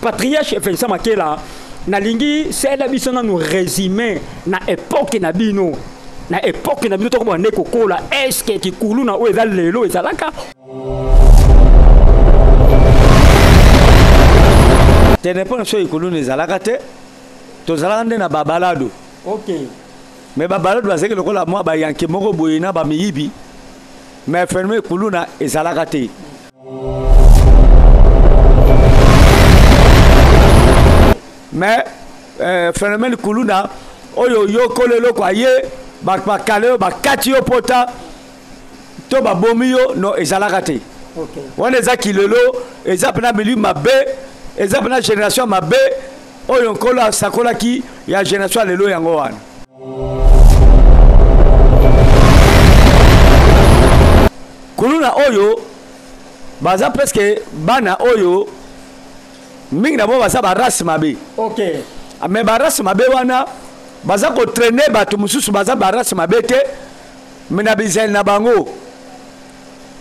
Patriarche Vincent Makela, nalingi sela biso nanu résumé na époque na bino. Na époque na bino tokobanda nde kokola, est-ce que kikuluna oyo eza lelo ezalaka? Te, na époque na biso kikuluna ezalaka te, tozalaka nde na babalado. Mais babalado bazalaki lokola mwa bayanke moko boye na bamiyibi, mais phénomène kuluna ezalaka te. Mais phénomène kuluna oyo yokolo eloko aye bakale yo bakati yo pota to babomi yo, no ezalaka te. Wana eza kilelo, eza mpena milieu mabe, eza mpena génération mabe oyo nkolo asakolaki ya génération ya lelo yango wana. Kuluna oyo baza presque bana oyo mingi na bango baza ba race mabe. Mais ba race mabe wana baza ko traîner bato mosusu baza ba race mabe te, mais na bizali na bango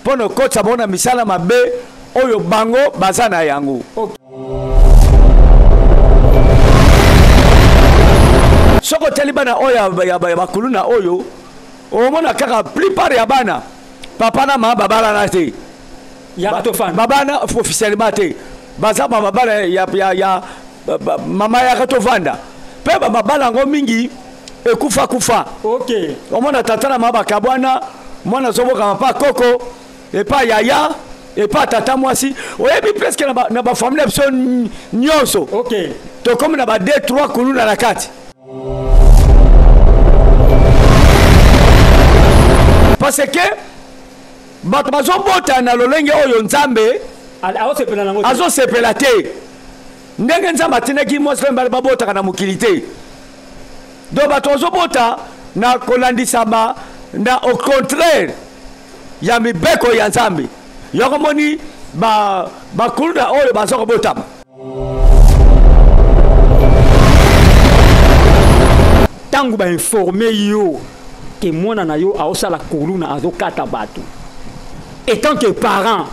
mpo na kokotisa bango na misala mabe oyo bango baza na yango. Soki otali bana oyo ya bakuluna oyo, omona kaka plupart ya bana papa na mama babalana te. Ya bato fanda. Babana officiellement te. Baza ba mabala ya mama yaka tovanda. Pe ba mabala yango mingi ekufa kufa. Omona tata na mama bakabwana, mwana azobokama pa koko, epa yaya, epa tata mwasi. Oyebi presque na ba famille na biso nyonso. Tokomi na ba 2 3 kuluna na kati. Parce que bato bazobota na lolenge oyo Nzambe azosepela te. Ndenge Nzambe atindaki mwasi mpe mobali babotaka na mokili te. Donc bato bazobota na kolandisama na au contraire ya mibeko ya Nzambe. Yango moni bakuluna oyo baza kobotama. Tango ba informer yo ke mwana na yo aosala kuluna azokata bato, et tant que parent,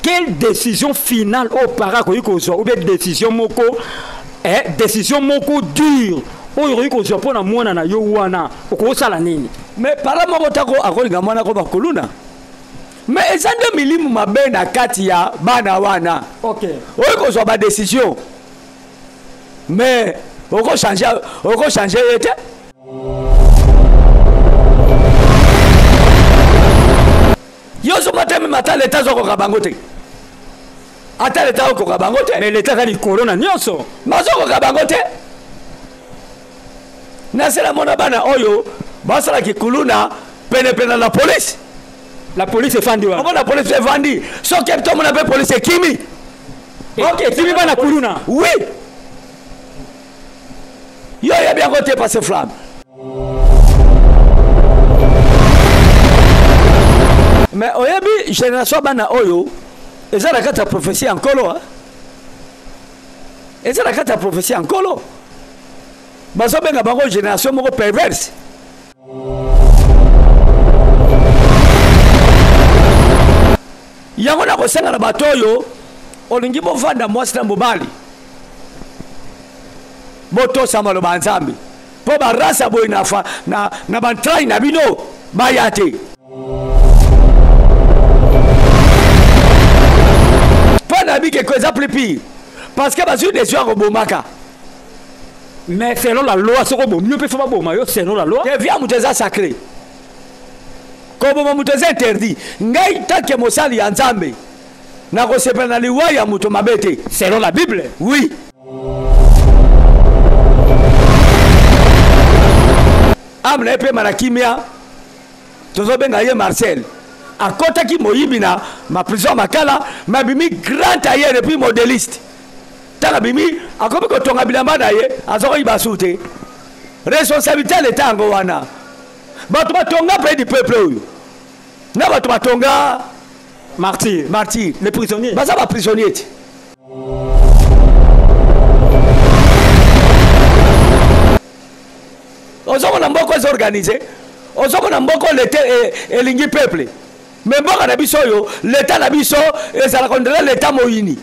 quelle décision finale oyo parent akoki kozwa, ou bien décision moko, décision moko dure oyo okoki kozwa mpona mwana na yo wana, okosala nini? Mais parent moko tako akolinga mwana akoma kuluna, mais eza nde milimu mabe na kati ya bana wana. Oyo kozwa ba décision, mais oko changer ye te. Yo soki te, même ata l'État azokoka bango te. Ata l'État akoka bango te. Mais l'État aza likolo na nyonso. Bazokoka bango te. Nasela mona bana oyo basalaki kuluna penepene na police. La police efandi wana. Omona police efandi. Soki tomona pe police ekimi. Ekimi bana kuluna. Oui. Yo yebi yango te, passe flamme. Mais oyebi génération bana oyo eza na kati ya prophétie ya nkolo, hein? Eza na kati ya prophétie ya nkolo. Bazobenga bango génération moko perverse. Yango na kosenga na bato oyo olingi bovanda mwasi na mobali, botosa maloba ya Nzambe mpo ba race ya boye na bantrai na bino baya te. Mpo na bikeko eza plus pire parce que bazwi décision ya kobomaka. Mais selon la loi, soko bomi yo mpe fo baboma yo selon la loi. Te, via moto eza sacré. Koboma moto eza interdit. Ngai tant que mosali ya Nzambe nakosepela na liwa ya moto mabe te. Selon la Bible? Oui. Ame na ye pema na kimia, tozobenga ye Marcel. Akotaki moyibi na ma prison Makala, mais abimi grand tailleur et puis modéliste. Tala bimi akomi kotonga bilamba na ye, aza koyiba su te. Responsabilité ya l'État yango wana. Bato batonga pays du peuple oyo. Na bato batonga martyr, martyr, les prisonniers. Baza ba prisonniers te. Ozomona mboka eza organisé, ozomona mboka l'État elingi peuple. Mais mboka na biso oyo, l'État na biso ezalaka on dirait l'État moyini.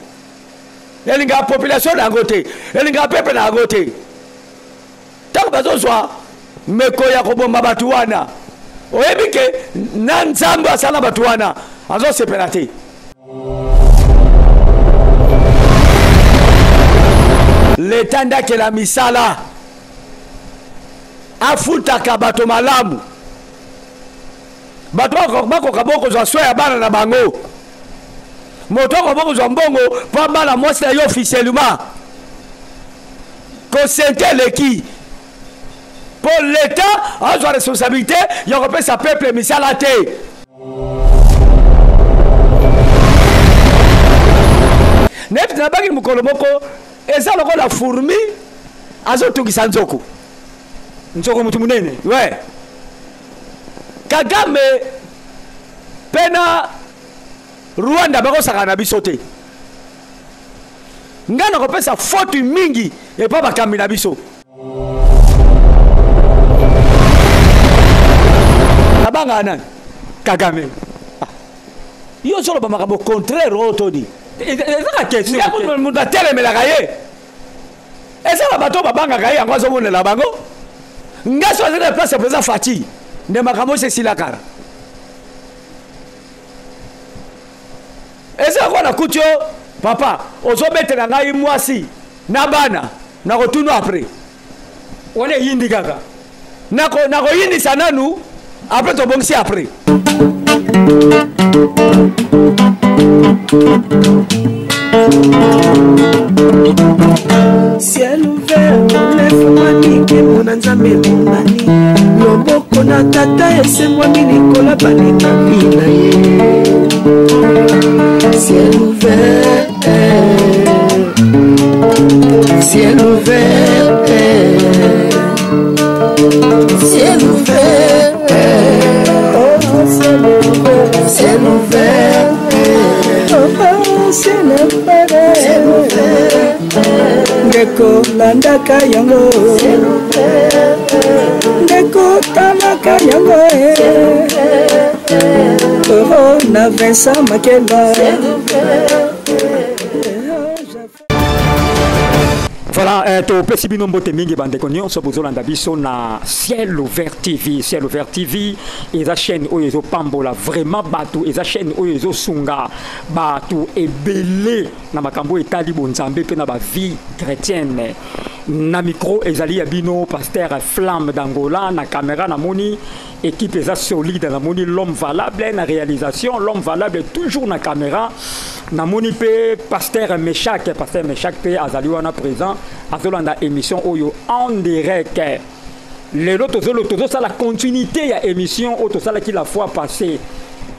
Elingaka population na yango te, elingaka peuple na yango te. Ntango bazozwa meko ya koboma bato wana, oyebi ke na Nzambe asala bato wana azosepela te. Leta nde akela misala, afutaka bato malamu, bato bakoka bokozwa soin ya bana na bango. Moto akoka bokozwa mbongo mpo abala mwasi na ye officiellement. Kosente eleki mpo leta azwa responsabilité ya kopesa peuple misala te. Neti nabaki mokolo moko, eza lokola fourmi azotungisa nzoku. Nzoko motu monene. We Kagame mpe na Rwanda bakosaka na biso te. Ngai nakopesa faute mingi epa bakambi na biso. Nabangaka nani? Kagame. Ah. Yo ozoloba makambo contraire oyo toni. Ezaka question. Moto atelemelaka ye. Eza na bato babangaka ye, yango azomonela bango. Ngai so azali na place ya président Fatshi, nde makambo esi esila kala. Eza lokola nakuti yo papa ozobetela ngai mwasi na bana, nakotuna après. Wana eyindi kaka. Nakoyindisa nanu après tobongisi après. Ciel ouvert, olefungwami, nkembo na Nzambe emonani, loboko na tata esembwami likolo balingami na ye. Ciel ouvert, ciel ouvert, ciel ouvert, oh, ciel ouvert, ciel ouvert, oh, ciel ouvert, ciel ouvert. Ndeko landaka yango, ndeko talaka yango, oh, na Vincent Makela. Voilà, topesi bino mbote mingi bandeko nyonso bozolanda biso na Ciel Ouvert TV. Ciel Ouvert TV eza chaîne oyo ezopambola vraiment bato, eza chaîne oyo ezosunga bato ebele na makambo etali bonzambe mpe na ba vie chrétienne. Na micro ezali ya bino pasteur Flamme d'Angola, na caméra namoni équipe eza solide, namoni l'homme valable na réalisation, l'homme valable toujours na caméra. Namoni pe pasteur Meshak, pasteur Meshak pe azali wana présent, azolanda émission oyo en direct. Lelo tozolo tozosala continuité ya émission oyo tosalaki la fois passée,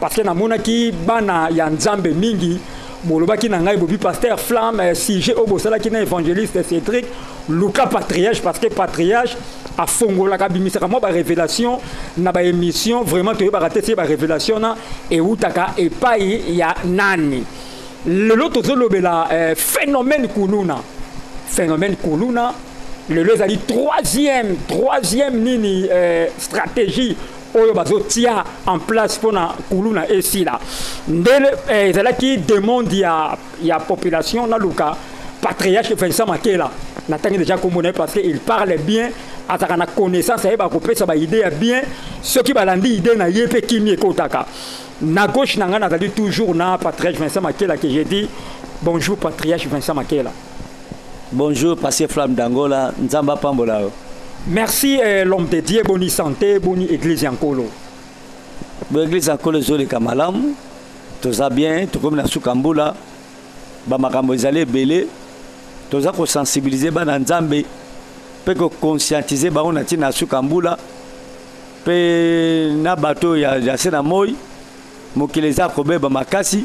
parce que namonaki bana ya Nzambe mingi bolobaki na ngai bobi pasteur Flamme, sujet oyo bosalaki na évangéliste Cédric, luka patriarche, parce que patriarche afongolaka bimisaka mwa ba révélation na ba émission, vraiment toyebaka te si ba révélation na eutaka epai ya nani. Lelo tozolobela phénomène kuluna, phénomène kuluna lelo ezali troisième nini stratégie oyo bazotia en place mpona kuluna esila. Ndele ezalaki demande ya population naluka patriarche Vincent Makela. Natangi déjà komona ye parce que il parle bien, azalaka na connaissance, ayeba kopesa ba idée ya bien, soki balandi idée na ye mpe kimi ekotaka. Na gauche na ngai nazali toujours na patriarche Vincent Makela que j'ai dit bonjour patriarche Vincent Makela. Bonjour pasteur Flamme d'Angola, Nzamba pambola. Merci l'homme de Dieu, boni santé, boni église Nkolo. Bo église Nkolo ezoleka malamu, toza bien, tokomi na suka mbula, ba makambo ezali ebele, toza ko sensibiliser bana Nzambe pe ko conscientiser bango na tina suka mbula pe na bato ya se na moi mokili eza kobeba makasi,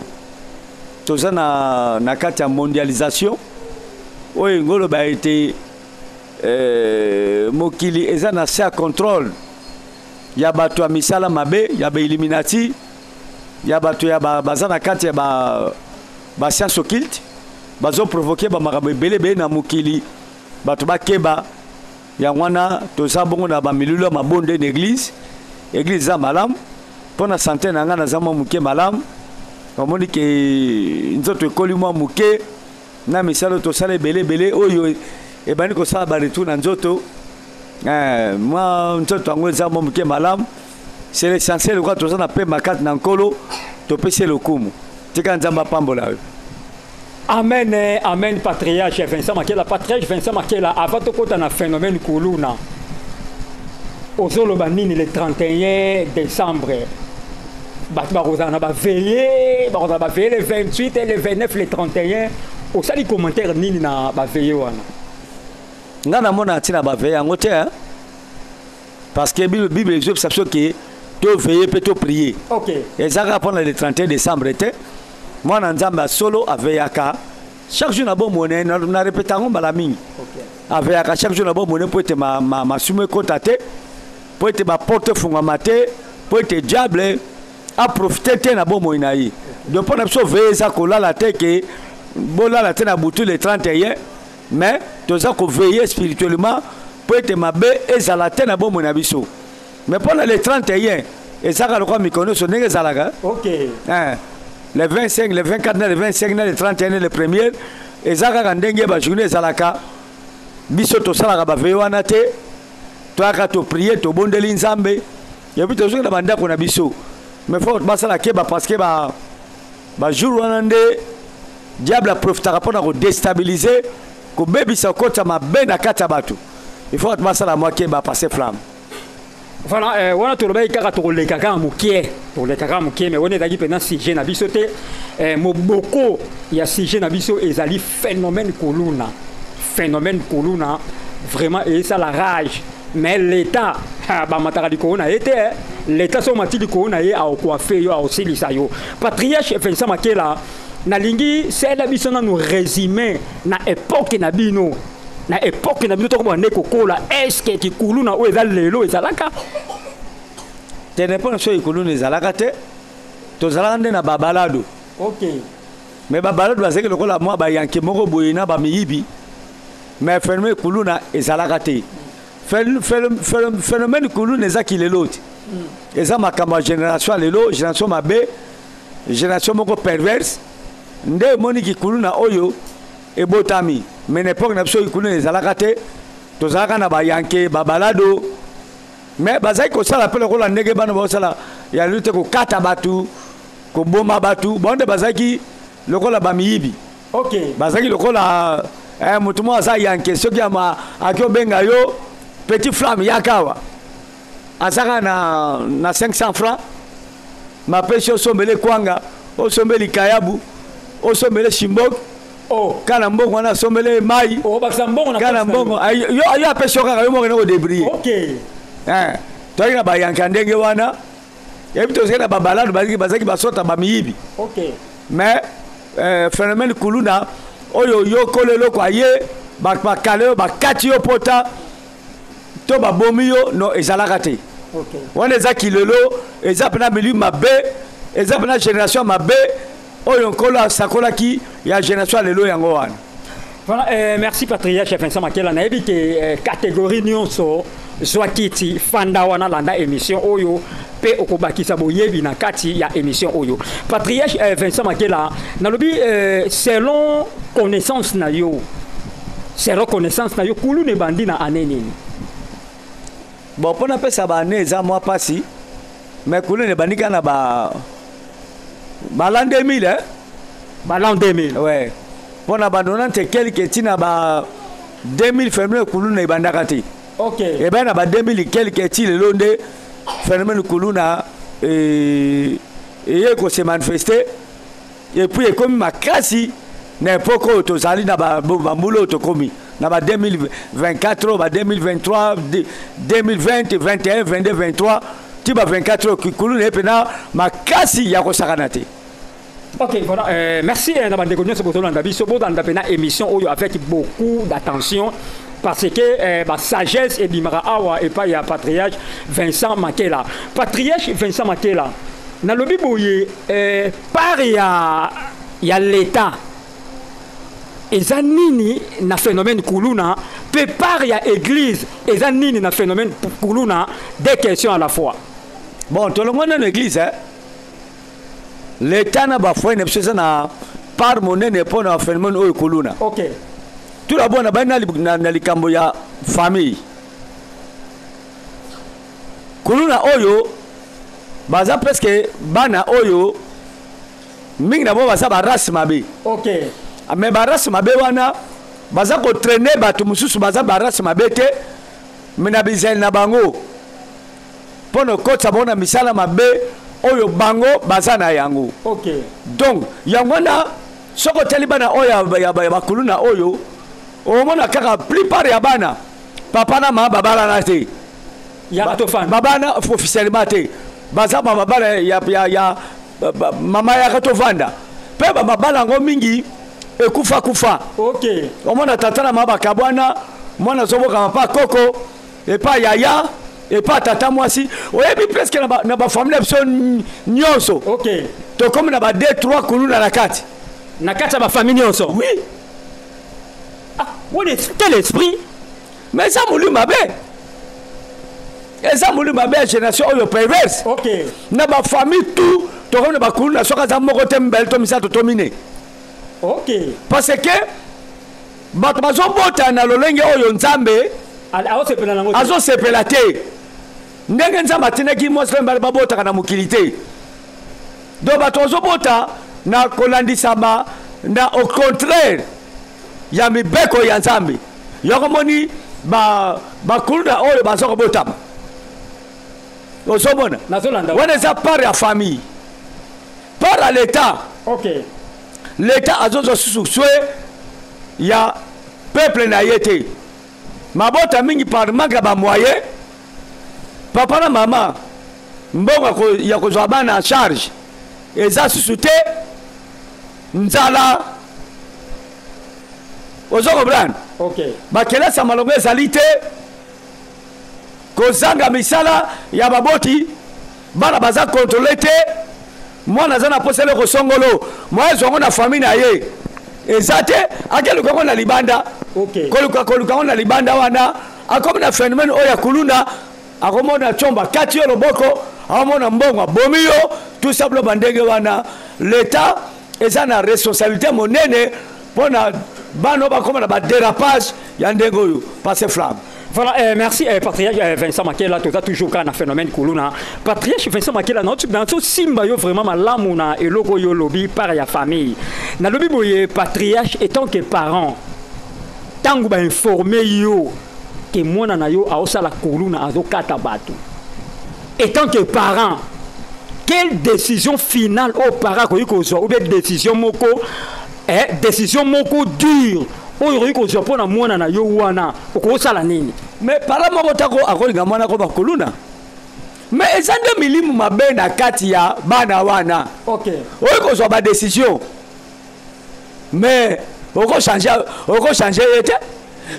toza na kati ya mondialisation oyo ngolo ba ete mokili eza na se ya contrôle ya bato ya misala mabe ya ba illuminati ya bato ya baza na kati ya ba science occulte bazo provoquer ba makambo ebele ebele na mokili, bato bakeba. Yango wana toza bongo na ba milulu ya mabonde na église. Église eza malamu mpo na santé na ngai, naza mwa moke malamu, bamoni ke nzoto ekoli mwa moke. Na misala oyo tosala ebele ebele oyo ebandi kosala ba retour na nzoto. Eh, mwa nzoto yango eza mwa moke malamu. C'est l'essentiel lokola toza na pema kati na Nkolo, topesi ye lokumu. Tika Nzambe apambola yo. Amen, eh, amen, patriarche Vincent Makela. Patriarche Vincent Makela, avant tokota na phénomène kuluna, ozoloba nini le 31 décembre? Bato bakozala na baveille, bakozala baveille le 28, le 29, le 31. Osali commentaire nini na baveille wana? Nga namona ntina baveille yango te, hein? Parce que Bible ezobisa biso ke to veille mpe to prier. Eza kaka mpona le 31 décembre te. Mwana Nzambe ya solo aveyaka chaque jour na bomoi na ye, na répéta yango mbala mingi. Aveyaka chaque jour na bomoi na ye mpo ete masumu ekota te, mpo ete baporte efungwama te, mpo ete diable aprofite te na bomoi na ye. Donc mpo na biso veille eza kolala te, ke bolala te na butu le 31, mais toza koveiller spirituellement mpo ete mabe ezala te na bomoi na biso. Mais mpo na le 31 ezalaka lokola mikolo nyonso ndenge ezalaka. Hein, le 25, le 24 na le 25 na le 31 na le premier, eza kaka ndenge ba journée ezalaka. Biso tosalaka ba veille wana te, toyaka toprier, tobondeli Nzambe, et puis tozongi na bandako na biso. Mais faut basala keba parce que ba jour wana nde diable aprofitaka mpona kodestabiliser, kobebisa, kokotisa mabe na kati ya bato. Il faut bato basala mwa keba, passer flamme. Voilà, wana tolobaki kaka tokoleka kaka mokie, tokoleka kaka mokie, mais wana ezalaki mpenza sujet na biso te. Moboko ya sujet na biso ezali phénomène kuluna. Phénomène kuluna vraiment esala rage, mais l'État, ha, bamataka likolo na ye te, eh. L'État so mati likolo na ye, aokoafe yo, aosilisa yo. Patriarche Vincent Makela, nalingi sela biso nanu résumé na époque na bino. Na époque na bino tokobanda nde kokola, est-ce que kikuluna oyo eza lelo ezalaka? Te, na époque na biso kikuluna ezalaka te, tozalaka nde na babalado. Mais babalado bazalaki lokola mwa bayanke moko boye na bamiyibi, mais phénomène kuluna ezalaka te. Phénomène kuluna eza kilelo te. Eza makambo ya génération ya lelo, génération mabe, génération moko perverse nde emoni kikuluna oyo ebotami. Mais na époque na biso kikuluna ezalaka te, tozalaka na bayanke, babalado, mais bazalaki kosala mpe lokola ndenge bana bazosala ya lelo te, kokata bato, koboma bato. Bango nde bazalaki lokola bamiyibi. Bazalaki lokola, moto moko aza yanke, soki aki obenga yo petit flamme yaka awa, azaka na 500 francs, mapesi osombele kwanga, osombeli likayabu, osombele shimbok. Kana mbongo wana asombele mai. Oh, bakisa mbongo na Kana poche na mbongo. yo. Ay, yo apesi yo kaka, yo moko na kodébrouiller. Toyaki na bayanke ya ndenge wana, yebi tozalaki na babalade, bazalaki basota bamiyibi. Mais phénomène kuluna oyo yo kolo eloko aye, bakale yo, bakati yo pota to babomi yo, no ezalaka te. Wana eza kilelo, eza mpena milieu mabe, eza mpena génération mabe oyo Nkolo asakolaki ya génération ya lelo yango wana. Voilà, merci Patriarche Vincent Makela. Nayebi ke catégorie nyonso zwa kiti fanda wana landa émission oyo pe okobakisa boyebi na kati ya émission oyo. Patriarche Vincent Makela, nalobi selon connaissance na yo, selon connaissance na yo, kulu ne bandi na année nini? Bon, pona pesa ba année eza mwa pasi, mais kulu ne bandi kana ba l'an 2000, hein? Ba l'an 2000. Ouais. Pona ba nonante quelque tina ba 2000 phénomène kuluna ebandaka te. Et ben na ba 2000 quelque ti lelo nde phénomène kuluna eye ko se manifester et puis ekomi makasi na époque oyo tozali na ba mbula oyo tokomi na ba 2024, ba 2023, 2020, 21, 22, 23, ti ba 24 oyo kuluna ye pena makasi ya kosakana te. Ok, voilà. Merci, na bandeko nyonso bozolanda biso, bozolanda pe na émission oyo avec beaucoup d'attention parce que ba sagesse ebimaka awa epai ya Patriarche Vincent Makela. Patriarche Vincent Makela, nalobi boye part ya l'État eza nini na phénomène kuluna, pe part ya église eza nini na phénomène kuluna, deux questions à la fois. Bon, tolongwa na l'église, hein? L'État na ba foyer na biso eza na Part monene mpo na phénomène oyo kuluna. Tout d'abord na bani na likambo ya famille. Kuluna oyo baza presque bana oyo mingi na bango baza ba race mabe. Mais ba race mabe wana baza ko traîner bato mosusu baza ba race mabe te, mais na bizali na bango mpo na kokotisa bango na misala mabe oyo bango baza na yango. Donc yango wana soki otali bana oyo ya bakuluna oyo, omona kaka plupart ya bana papa na mama babalana te. Babana officiellement te, baza mabala ya mama yaka tovanda mpe bamabala yango mingi ekufa kufa. Omona tata na mama bakabwana, mwana azobokama pa koko epa yaya epa tata mwasi. Oyebi presque na bafamille na biso nyonso tokomi na ba 2 3 kuluna na kati. Na kati ya bafamille nyonso? Oui. Ah, quel esprit! Mais eza molimo mabe, eza molimo mabe ya génération oyo perverse. Na bafamille tout tokomi na bakuluna, soki aza moko te, mibale to misato to mine. Parce que bato bazobota na lolenge oyo Nzambe azosepela te, ndenge Nzambe atindaki mwasi na mibale babotaka na mokili te. Donc bato bazobota na kolandisama na au contraire ya mibeko ya Nzambe. Yango moni bakuluna oyo baza kobotama, ozomona wana eza part ya famille, part ya l'État. L'État azozwa susu soin ya peuple na ye te. Mabota mingi par manque ya bamoyen, papa na mama mbongo ya kozwa bana en charge eza susu te, nzala, ozo comprendre? Bakelasi ya malongo ezali te, kozanga misala ya baboti, bana baza contrôle te. Mwana aza na posa eloko songolo, moyen azwa yango na famille na ye eza te, akeluka yango na libanda. Koluka koluka yango na libanda wana, akomi na phénomène oyo ya kuluna. Akomona tshomba kati yo loboko, akomona mbongo abomi yo, tout simplement. Bandenge wana, l'État eza na responsabilité monene mpona bana oyo bakóma na badérapage ya ndenge oyo, passe flamme. Voilà, merci Patriarche Vincent Makela, toza toujours kaka na phénomène kuluna. Patriarche Vincent Makela, na simba yo vraiment malamu na eloko yo lobi par ya famille. Na lobi boye, Patriarche, étant que parent, tangu ba informer yo que mwana na yo aosala kuluna, azokata bato. Étant que parent, quelle décision finale au parent koyi kozwa, ou bien décision moko, décision moko dure oyo okoki kozwa mpo na mwana na yo wana, okosala nini? Mais parent moko tako akolinga mwana ko bakuluna, mais eza nde milimu mabe na kati ya bana wana. Oyo kozwa badécision, mais okochange ye te.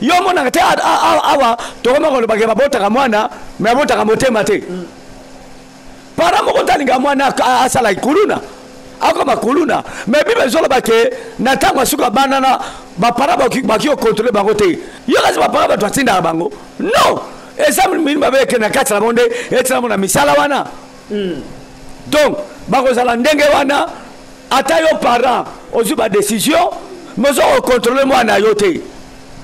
Yo omonaka te awa tokoma kolobaka babotaka mwana, mais abotaka motema te. Parent moko talinga mwana asala kuluna, akoma kuluna, mais Bible ezoloba ke na ntango ya suka bana na baparent baki kocontrôle bango te. Yo kasi baparent bato batindaka bango non, eza milimo mabe eke na kati na bango nde etina mo na misala wana. Donc bakozala ndenge wana. Ata yo parent ozwi badécision, mais oza kocontrôle mwana yo te.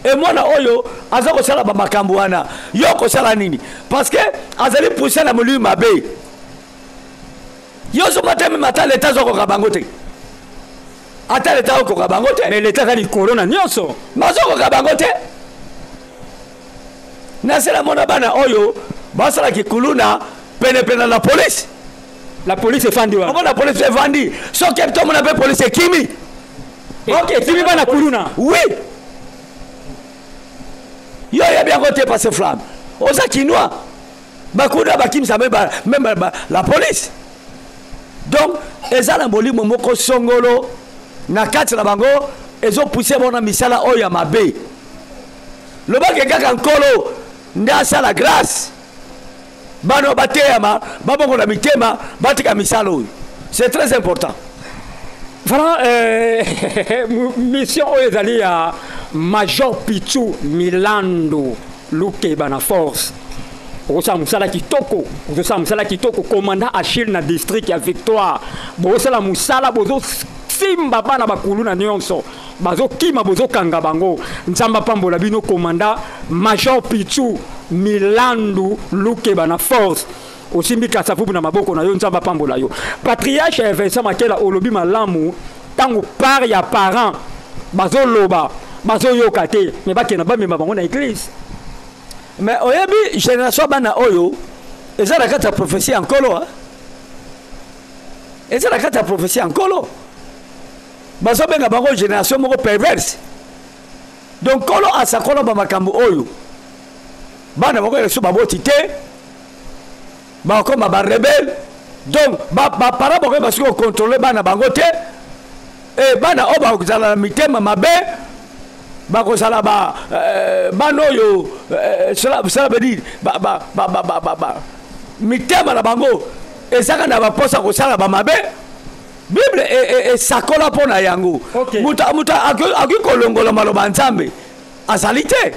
E mwana oyo aza kosala bamakambo wana, yo kosala nini? Parce que azali pousse na molimo mabe. Yo ozomona te, même ata leta azokoka bango te, ata leta okoka bango te. Mais leta aza likolo na nyonso. Bazokoka bango te. Nasela mona bana oyo basalaki kuluna penepene na police. La police efandi wana. Omona police efandi, soki tomona mpe police ekimi. Ekimi bana kuluna? Oui, yo oyebi yango te, passe flamme, oza Kinois. Bakuna bakimisa même la police. Donc eza na molimo moko songolo na kati na bango ezopousse bango na misala oyo ya mabe. Lobaki kaka Nkolo nde asala grâce, bana bateyama, babongola mitema, batika misala oyo, c'est très important. Voilà, mission oyo ezali ya Major Pichu Milando Lukeba na force. Okosala mosala kitoko, okosala mosala kitoko, commandant Achille na district ya Victoire. Bosala mosala, bozo Bozosimba bana bakuluna nyonso bazokima, bozokanga bango. Nzambe apambola bino. Commandant Major Pichu Milandu Lukeba na force, osimbi Kasavubu na maboko na yo. Nzambe apambola yo. Patriarche Vincent Makela, olobi malamu. Ntango part ya parent bazoloba, bazoyoka te, me bakenda bamema bango na église. Mais oyebi, génération bana oyo eza na kati ya prophétie ya Nkolo, eza na kati ya prophétie ya Nkolo. Bazobenga bango génération moko perverse. Donc Nkolo asakola bamakambo oyo: bana bango so baboti te, bakokoma barebelles. Donc baparents bakoyeba soki kocontrôler bana bango te. E bana oyo bakozala na mitema mabe, bakozala ba bana oyo, cela veut dire mitema na bango ezaka na baposa kosala bamabe. Bible esakola mpo na yango. Moto akoki kolongola maloba Nzambe azali te.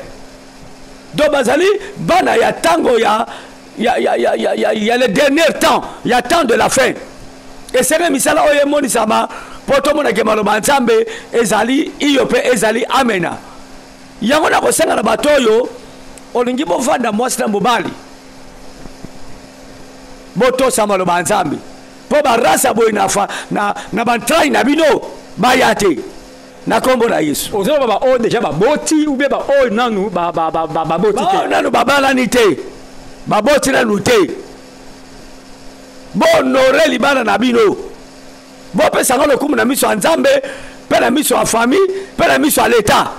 Donc bazali bana ya ntango ya le dernier temps, ya temps de la fin. Esenge misala oyo emonisama mpo tomonake maloba Nzambe ezali iyo mpe ezali amena. Yango na kosenga na bato oyo olingi bovanda mwasi na mobali, botosa maloba ya Nzambe, mpo barasa boye na bantrai na bino baya te na nkombo na Yesu. Ozoloba baoyo déjà baboti ou bien baoyo nanu baboti te? Nanu babalani te, baboti nanu te. Bohonorer libala na bino, bopesanga lokumu na miso ya Nzambe mpe na miso ya famille mpe na miso ya Leta.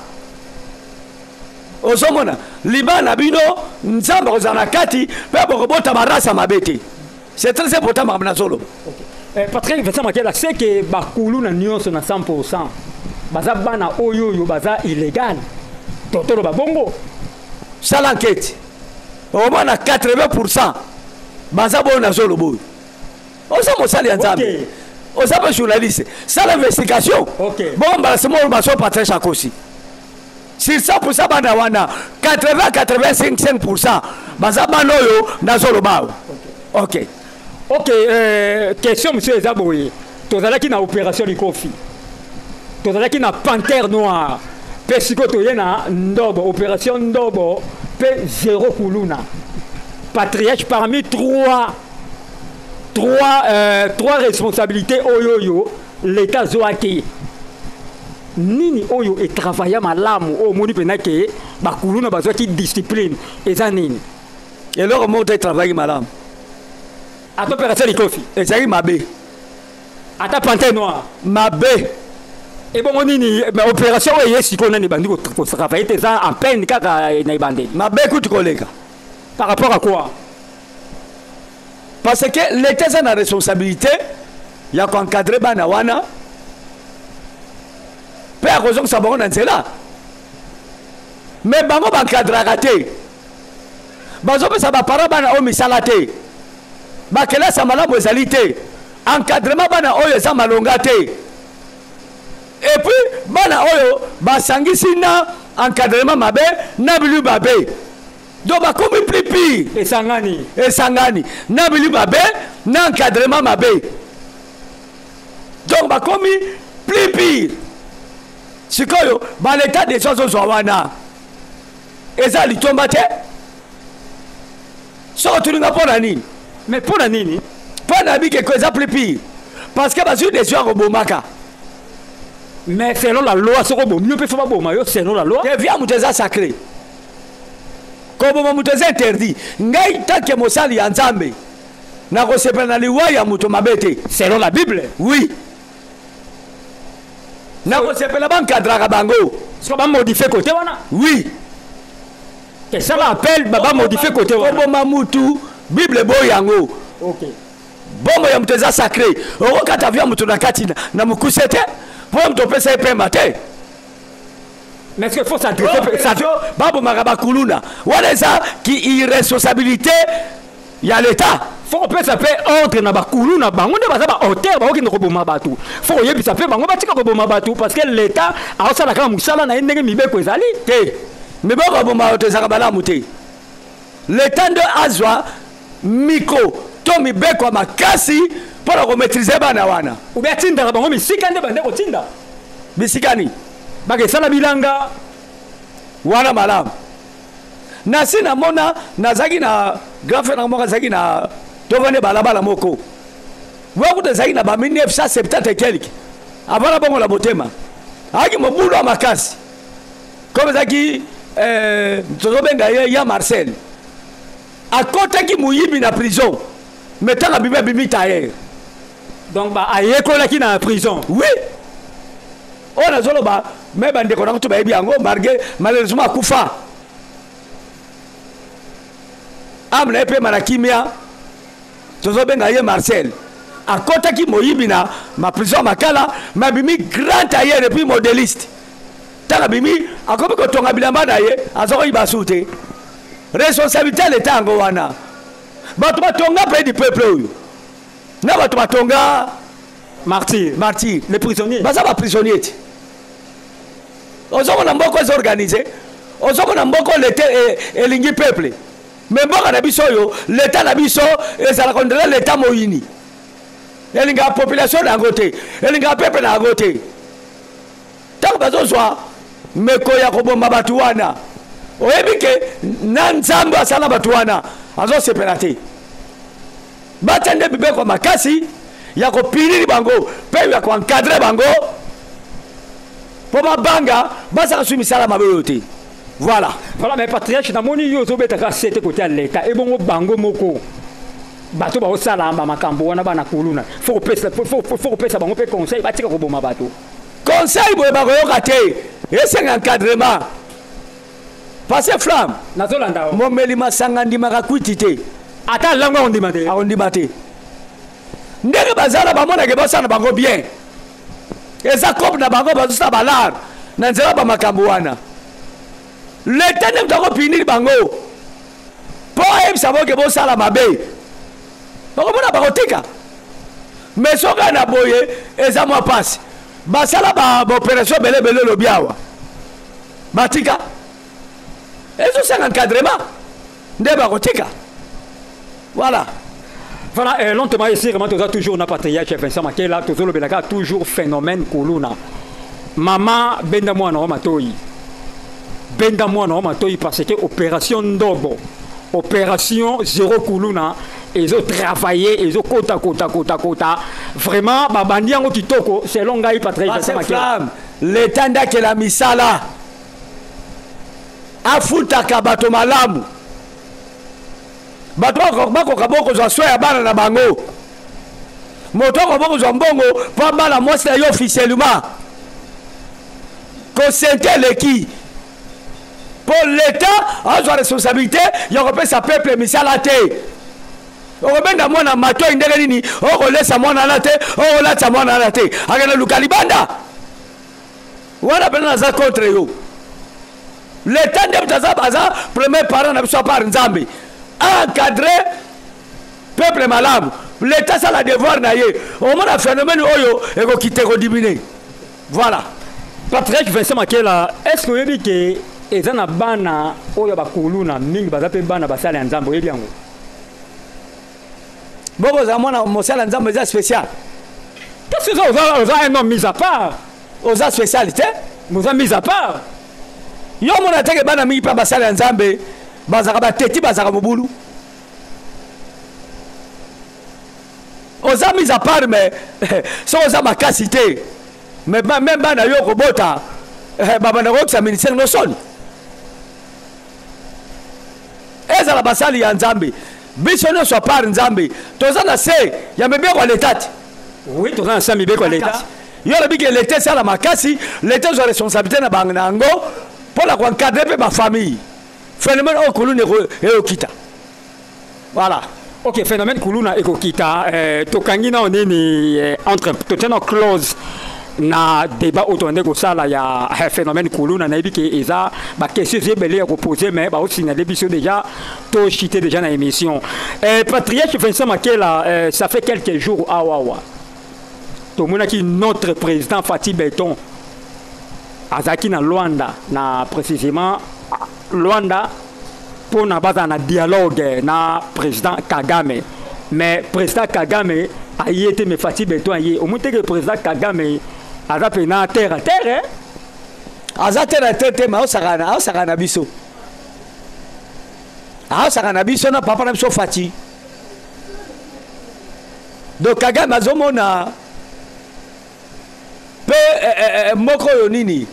Ozomona, libala na bino, Nzambe akozala na kati mpe bokobota barasa mabe te. C'est très important makambo nazoloba. Eh, Patrick Vincent Makela, c'est que bakuluna nyonso na 100% baza bana oyo oyo baza illégal to toloba bongo? Sala enquête, omona 80% baza boyo nazoloba oyo. Oza mosali ya Nzambe, oza mpe journaliste, sala investigation. Bongo mbala simo oyo baso Patrice akosi sur 100%, bana wana 80 85% baza bana oyo nazoloba awa, ok. Ok, question monsieur eza boye: tozalaki na opération Likofi, tozalaki na Panthère Noire, mpe sikoyo toye na Ndobo, opération Ndobo mpe zéro kuluna. Patriarche, parmi trois responsabilités oyo oyo l'État azwaki, nini oyo etravailla malamu, oyo omoni mpenza ke bakuluna bazwaki discipline, eza nini? Eloko moko te etravaillaki malamu. Ata opération Likofi? Ezalaki mabe. Ata Panthère Noire? Mabe. Ebongo nini? Mais opération oyo eye sikoyo, nani ebandi kotravailler te? Eza en peine kaka na ebandeli. Mabe kutu koleka. Par rapport à quoi? Parce que l'État eza na responsabilité ya koencadrer bana wana mpe ya kozongisa bango na nzela. Me bango baencadraka te, bazopesa baparents bana oyo misala te, bakelasi ya malamu ezali te, encadrement bana oyo eza malonga te. Et puis bana oyo basangisi na encadrement mabe na bilu mabe, donc bakomi plus pire. Esangani. Esangani na bilu mabe na encadrement mabe, donc bakomi plus pire. Sikoyo baleta deja azozwa wana, eza litomba te. Soki otulinga mpo na nini? Mais mpo na nini? Mpo na bikeko eza plus pire parce que bazwi décision ya kobomaka. Mais selon la loi, soko obomi yo mpe, faut baboma yo selon la loi. Te, vie ya moto eza sacré, koboma moto eza interdit. Ngai take mosali ya Nzambe, nakosepela na liwa ya moto mabe te. Selon la Bible? Oui, nakosepela baencadraka bango. Soko bamodifier côté wana? Oui. Esala appel, bamodifier côté wana. Koboma mutu, Bible eboyi yango. Bombo ya moto eza sacré. Okokata vie ya moto na kati na mokuse te, mpo moto opesa ye pema te. Mais est-ce qu'il faut s'adresser? Babomaka bakuluna wana, eza ki irresponsabilité ya l'État. Faut kopesa mpe ordre na bakulu na bango nde baza bahauteur, bakokende koboma bato. Faut koyebisa mpe bango batika koboma bato, parce que l'État aosala kaka mosala na ye ndenge mibeko ezali. Te, mibeko koboma bato ezalaka malamu te. L'État nde azwa miko to mibeko ya makasi. mpo na komaîtrise bana wana. Ou bien atindaka bango misika nde bande kotinda. Bisika nini? Bakesala bilanga. Wana malamu. Nasi namona nazalaki na grand frère moko azalaki na tovandi balabala moko. Wakuta ezalaki na ba 1970 et quelque. Avant na bongo la motema. Ayaki mobulu ya makasi. Comme ezalaki tozobenga ye ya Marcel. Akotaki moyibi na prison. Mais tango abimi abimi tailleur. Donc ba ayekolaki na prison. Oui. Oyo nazoloba me bandeko na kutu bayebi yango malgré malheureusement akufa. Ame na ye pema na kimia. Tozobenga ye Marcel. Akotaki moyibi na ma prison Makala, mais abimi grand tailleur et puis modéliste. Tango abimi akomi kotonga bilamba na ye, azokoyiba su te. Responsabilité ya l'État yango wana. Bato batonga pays du peuple oyo. Na bato batonga martyr, martyr, les prisonniers. Baza ba prisonniers ti. Ozomona mboko eza organisé, ozomona mboko l'État elingi peuple. Mais mboka na biso oyo, l'État na biso ezalaka on dirait l'État moyini. Elingaka population na yango te, elingaka peuple na yango te. Ntango bazozwa meko ya koboma bato wana, oyebi ke na Nzambe asala bato wana azosepela te. Batia nde mibeko makasi ya kopiniri bango mpe ya koencadre bango mpo babanga basala su misala mabe oyo te. Voilà. Voilà, mais patriarche namoni yo ozobetaka sete kote ya l'État ebongo bango moko bato baosala ba makambo wana bana kuluna. Faut kopesa, faut, faut, faut kopesa bango mpe conseil batika koboma bato. Conseil boye bakoyoka te, esenga encadrement. Passer flamme. Nazolanda yo. Momeli masanga ndimaka kwiti te. Ata lango akondima te. Akondima te. Ndenge bazala bamonake basala bango bien. Eza cope na bango bazosala balar na nzela ba makambo wana. L'État nde moto akopinir bango mpo ayebisa bango ke bosala mabe. Bakomona bakotika. Mais soki na boye eza mwa pasi. Basala ba opération ebele ebele lobi awa. Batika. Ezosenga encadrement nde bakotika. Voilà. Voilà, lentement et sûrement, toza toujours na patriarche Vincent Makela, tozolobelaka toujours phénomène kuluna. Mama benda mwana wa matoi. Benda mwana wa matoi parce que opération Ndobo, opération zéro kuluna, ils ont travaillé, ils ont kota kota kota kota. Vraiment, babandi yango kitoko, selon ngai patriarche Vincent Makela. Flamme, l'état ndakela misala. Afutaka bato malamu. Bato bakoka bokozwa soin ya bana na bango. Moto akoka bokozwa mbongo mpo abala mwasi na ye officiellement. Kosente eleki. Mpo l'État azwa responsabilité ya kopesa peuple misala te. Okobenda mwana matoi ndenge nini? Okolesa mwana wana te, okolatisa mwana wana te. Akende luka libanda. Wana pena naza contre yo. L'État nde moto aza premier parent na biso à part Nzambe. Encadré peuple malamu. L'État asala devoir na ye. Omona phénomène oyo ekokite kodiminuer. Voilà. Patrick Vincent Makela, est-ce que oyebi ke eza na bana oyo bakuluna mingi baza pe bana basala ya Nzambe, oyebi yango? Bongo za mwana mosala Nzambe eza spécial. Qu'est-ce que ça, oza un homme mis à part? Oza spécial te? Oza mis à part. Yo mona teke bana mingi pa basala ya Nzambe, bazaka ba teti, bazaka mobulu. Oza mis à part mais so oza makasi te. Mais même bana yo kobota, babanda kokisa ministère no soni. Ezala basali ya Nzambe. Biso nyonso à part Nzambe, toza na se ya mibeko ya l'État te. Oui, toza na se ya mibeko ya l'État. Yo olobi ke l'État esala makasi, l'État ezwa responsabilité na bango na yango mpo na koencadrer mpe ba famille. Phénomène oyo kuluna ekokita. Voilà. Ok, phénomène kuluna ekokita, tokangi na nini entre totia na clause na débat oyo tobande kosala ya phénomène kuluna, nayebi ke eza ba question eza ebele ya koposer, mais baosignaler biso déjà, tochite déjà na émission. Patriarche Vincent Makela, ça fait quelques jours awawa tomonaki notre président Fatih Beton azalaki na Luanda, na précisément Luanda mpona bazala na dialogue na président Kagame. Mais président Kagame Aye te, mais Fatshi Béton aye. Omoni te ke président Kagame aza pena terre à terre, eh? Aza terre à terre te, mais aosakana, aosakana na biso. Aosakana na biso na papa na biso Fatshi. Donc Kagame azomona pe moko oyo nini?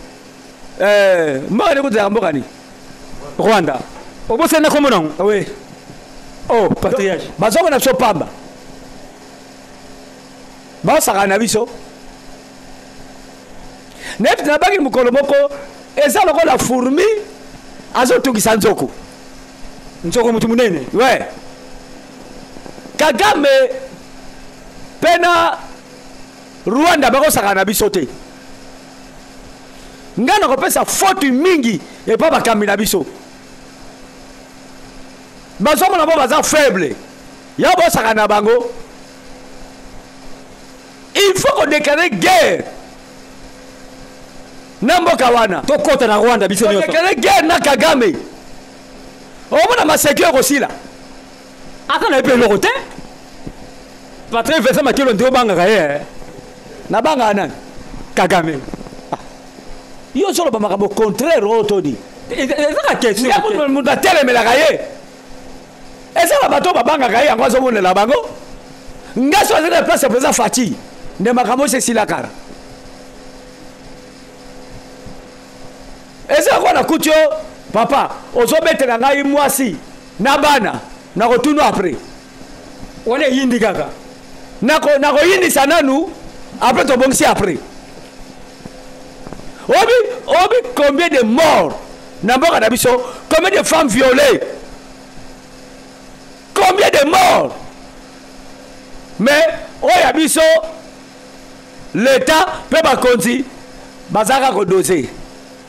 Mboka nini kutaka mboka nini? Rwanda. Obosani na kombo nango? Oui. Oh, patriarche. Bazomona biso pamba. Basaka na biso. Neti nabaki mokolo moko eza lokola fourmi azotungisa nzoko. Nzoko mutu munene. Ouais. Kagame pe na Rwanda bakosaka na biso te. Nga nakopesa faute mingi epa bakambi na biso. Bazomona bo baza faible. Ya bosaka na bango. Il faut qu'on déclare guerre na mboka wana. Tokota na Rwanda biso nyonso. Déclare guerre na Kagame. Omona maseki okosila. Ata na yepe eloko te. Patrick Vincent Makelo ndio bangaka ye. Na bangaka nani? Kagame. Ah. Yo solo ba makambo contraire oyo toni. Ezaka question. Ya moto atelemelaka ye. Eza na bato babangaka ye yango azomonela bango. Nga so azali na place ya président Fatshi nde makambo esi esila kala. Eza kwa nakuti yo papa ozobetela ngai mwasi na bana nakotuna après. Wana eyindi kaka. Nakoyindisa nanu après tobongisi après. Obi combien de morts na mboka na biso, combien de femmes violées, combien de morts. Mais oyo ya biso l'État pe bakonzi bazalaka kodose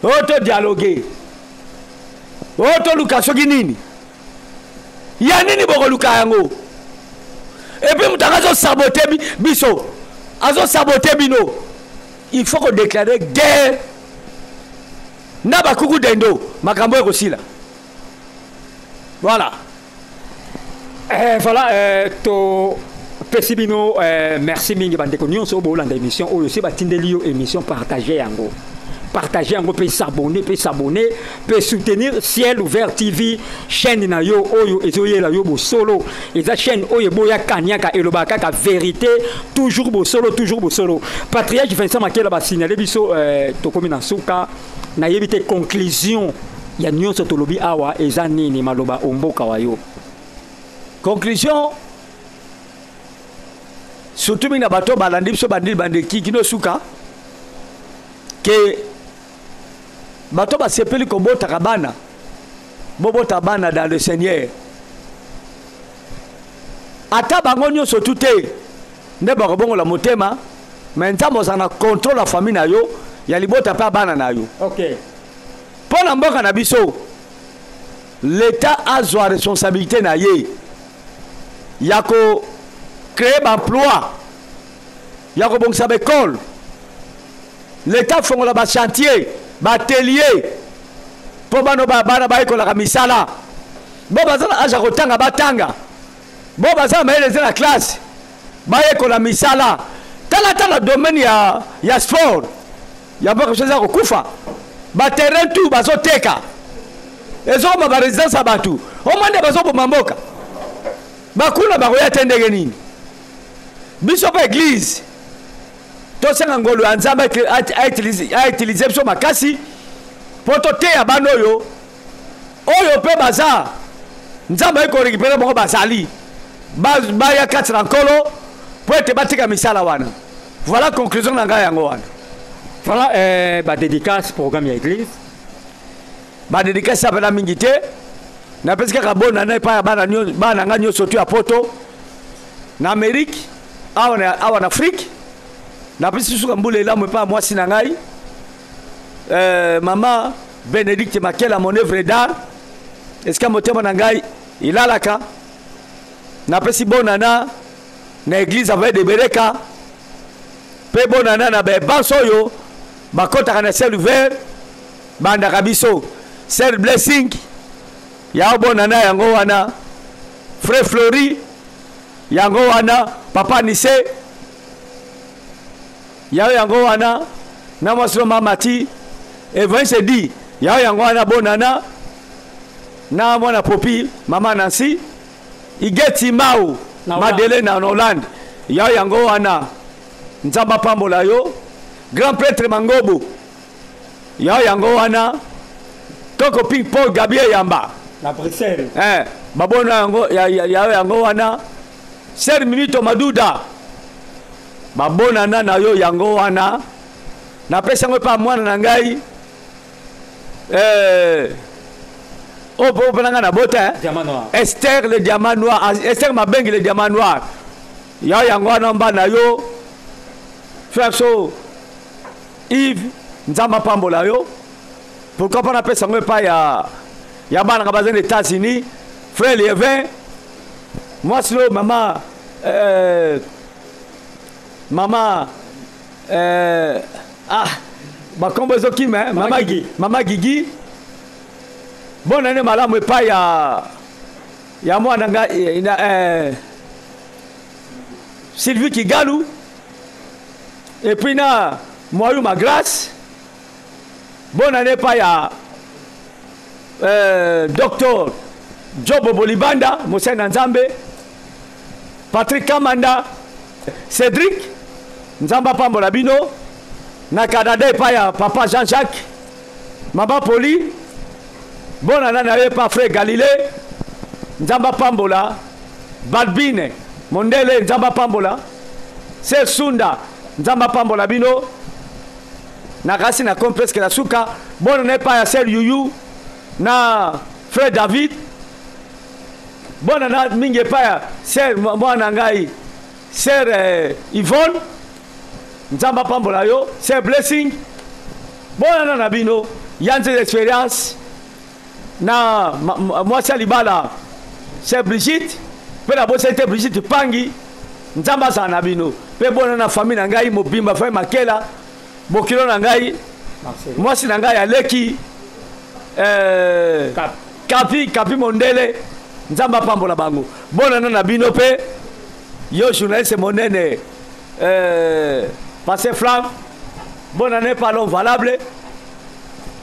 oyo to dialoguer oyo toluka soki nini ya nini bokoluka yango. Et puis moto anga azosabote biso, azosabote bino. Il faut qu'on déclare guerre na bakuku dendo makambo ekosila. Voilà. Voilà, to pesi bino, merci mingi bandeko nyonso oyo bolanda émission oyo. Se batindeli yo émission, partager yango. Partager yango, pe s'abonner, pe s'abonner, pe soutenir Ciel Ouvert TV, chaîne na yo oyo ezoyela yo bosolo. Eza chaîne oyo eboya kanyaka elobaka kaka vérité, toujours bosolo, toujours bosolo. Patriarche Vincent Makela ba signaler biso, tokomi na suka, nayebi te conclusion ya nyonso tolobi awa eza nini maloba omboka wa yo. Conclusion surtout mingi na bato balandi biso bandili bandeki kino suka ke bato basepeli kobotaka bana, bobota bana dans le Seigneur. Ata bango nyonso tu te nde bakobongola motema, mais Nzambe ozala na contrôle ya famille na yo, ya libota pe ya bana na yo. Mpo na mboka na biso, l'État azwa responsabilité na ye ya ko créer ba emploi, ya kobongisa ba école. L'État fongola ba chantier, ba atelier mpo bana bana bayekolaka misala. Bo baza na âge ya kotanga, batanga. Bo baza na mayele eza na classe, bayekola misala. Tala tala domaine ya sport ya mboka biso eza kokufa. Ba terrain tout bazoteka, ezokoma ba résidence ya bato. Omoni nde bazoboma mboka, bakuna bakoya te ndenge nini? Biso mpe église tosenga ngolu ya Nzambe a utiliser biso makasi mpo toteya bana oyo, oyo mpe baza Nzambe ayi korécupérer bango, bazali baya kati na Nkolo mpo ete batika misala wana. Voilà conclusion na ngai yango wana. Voilà, ba dédicace programme ya église. Ba dédicace ya bana mingi te. Napesi kaka bona na epai ya bana nyo-, bana nga nyonso tu ya poto na Amérique, awa na Afrique. Napesi suka mbula elamu epai ya mwasi na ngai, mama Bénédicte Makela, mon œuvre d'art. Esika motema na ngai ilalaka. Napesi bona na église avec de Bereka. Pe bona na ba banso oyo bakotaka na ciel ouvert, bandaka biso. Sir Blessing, ya bona na yango wana. Frère Flori, yango wana. Papa Nise yayo yango wana na mwasi no mamati Evangeliste di yayo yango wana bonana na mwana Popi mama Nancy Igeti Mau Madeleine na Hollande yayo yango wana Nzambe apambola yo grand prêtre Mangobo yayo yango wana Koko Ping Paul Gabriel Yamba na Bruxelles eh babona yango yayo yango wana Sœur Mimito Maduda babonana na yo yango wana napesi yango epa mwana na ngai eh, oyo mpo mpe na ngai nabota eh? Esther le diamant noir ah, Esther Mabengi le diamant noir ya yango wana mba na yo frère so Yves Nzambe apambola yo pourquoi pas napesa yango epai ya ya bana nga baza na États-Unis frère Lievin mwasi oyo mama euh, mama euh, ah bakombo ezokima eh? mama, mama Gigi bonne année malamu epai ya ya mwana nga eh, eh, Sylvie Kigalu et puis na Moyou ma grâce bonne année epai ya euh, docteur Jobo Bolibanda mosali na Nzambe Patrick Kamanda Cédric Nzambe apambola bino na Canada epai ya papa Jean-Jacques mama Poli bonne année na ye epai frère Galilée Nzambe apambola Balbine Mondele Nzambe apambola Sir Sunda Nzambe apambola bino na kasi na komi presque na suka bonne année epai ya sœur Yuyu na frère David bonne année mingi epai ya sœur mwana ngai sœur eh, Yvonne Nzambe apambola yo sœur Blessing bonne année na bino ya nzela expérience na mwasi ya libala sœur Brigitte mpe nabosani te Brigitte Pangi Nzambe azala na bino mpe bona na famille na ngai mobimba famille Makela bokilo na ngai mwasi na ngai aleki eh, kapi kapi mondele Nzambe apambola bango bona na bino mpe yo journaliste monene eh, Pasteur Flamme bona ne parlons valable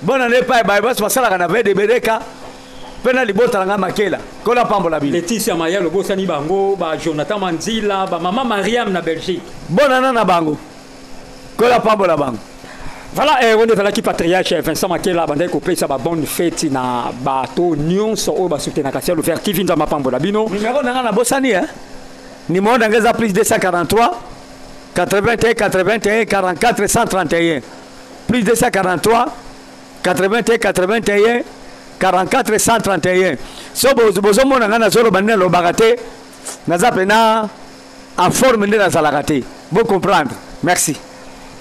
bona ne pa baye basi basalaka na vede bereka mpe na libota na ngai makela nkolo apambola bino Leticia Mayalo obosani bango ba Jonathan Manzila ba mama Mariam na Belgique bonana na bango nkolo apambola bango Voilà, eh, wana ezalaki patriarche Vincent Makela abandaki kopesa ba bonne fête na bato nyonso oyo basoutenaka Ciel Ouvert TV. Nzambe apambola bino. Numero na ngai nabosani eh? Numero na ngai eza plus 243 81 81 44 131 plus 243 81 81 44 131 so bozomona ngai nazoloba nde nalobaka te naza mpena en forme nde nazalaka te bo comprendre merci.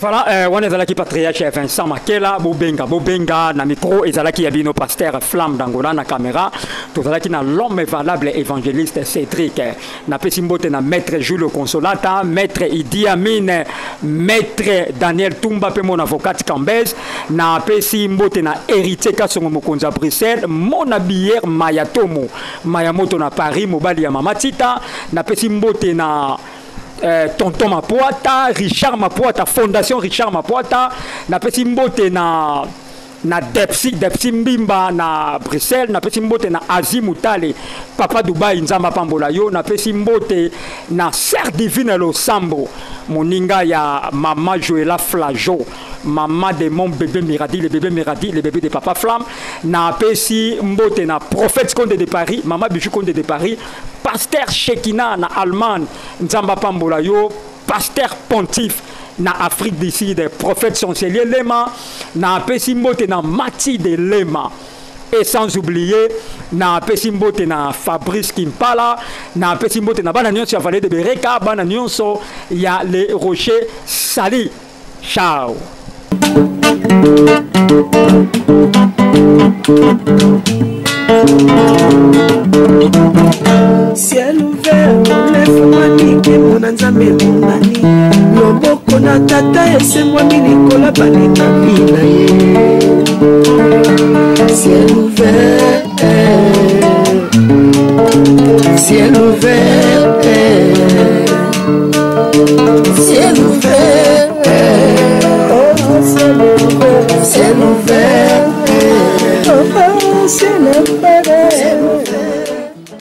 Voilà, wana ezalaki patriarche Vincent Makela bobenga bobenga na micro ezalaki ya bino pasteur Flamme d'Angola na caméra tozalaki na l'homme valable évangéliste Cédric napesi mbote na maître Julio Consolata maître Idi Amin maître Daniel Tumba pe mon avocat Cambez napesi mbote na héritier Kasongo mokonzi ya Bruxelles mon habilleur Mayatomo Mayamoto na Paris mobali ya mama Tita napesi mbote na tonton Mapuata, Richard Mapuata, Fondation Richard Mapuata, napesi mbote na Depsi, Depsi Mbimba na Bruxelles, napesi mbote na Asie Mutale, Papa Dubai Nzamba pambola yo, napesi mbote na Sœur Divine Losambo, moninga ya Mama Joëla Flajo, maman de mon bébé Miradi, le bébé Miradi, le bébé de Papa Flamme, napesi mbote na Prophète Conde de Paris, Mama Bijou Conde de Paris, Pasteur Shekina na Allemagne, Nzamba pambola yo, Pasteur Pontif na Afrique du Sud, Prophète Chancelier Lema, na apesi mbote na Mati de Lema. Et sans oublier na apesi mbote na Fabrice Kimpala, na apesi mbote na bana nyonso ya Vallée de Bereka, bana nyonso ya Les Rochers Sali. Ciao. Ciel ouvert, efungwami nkembo na Nzambe emonani loboko na tata esembwami likolo balekami na ye ciel ouvert, ciel ouvert.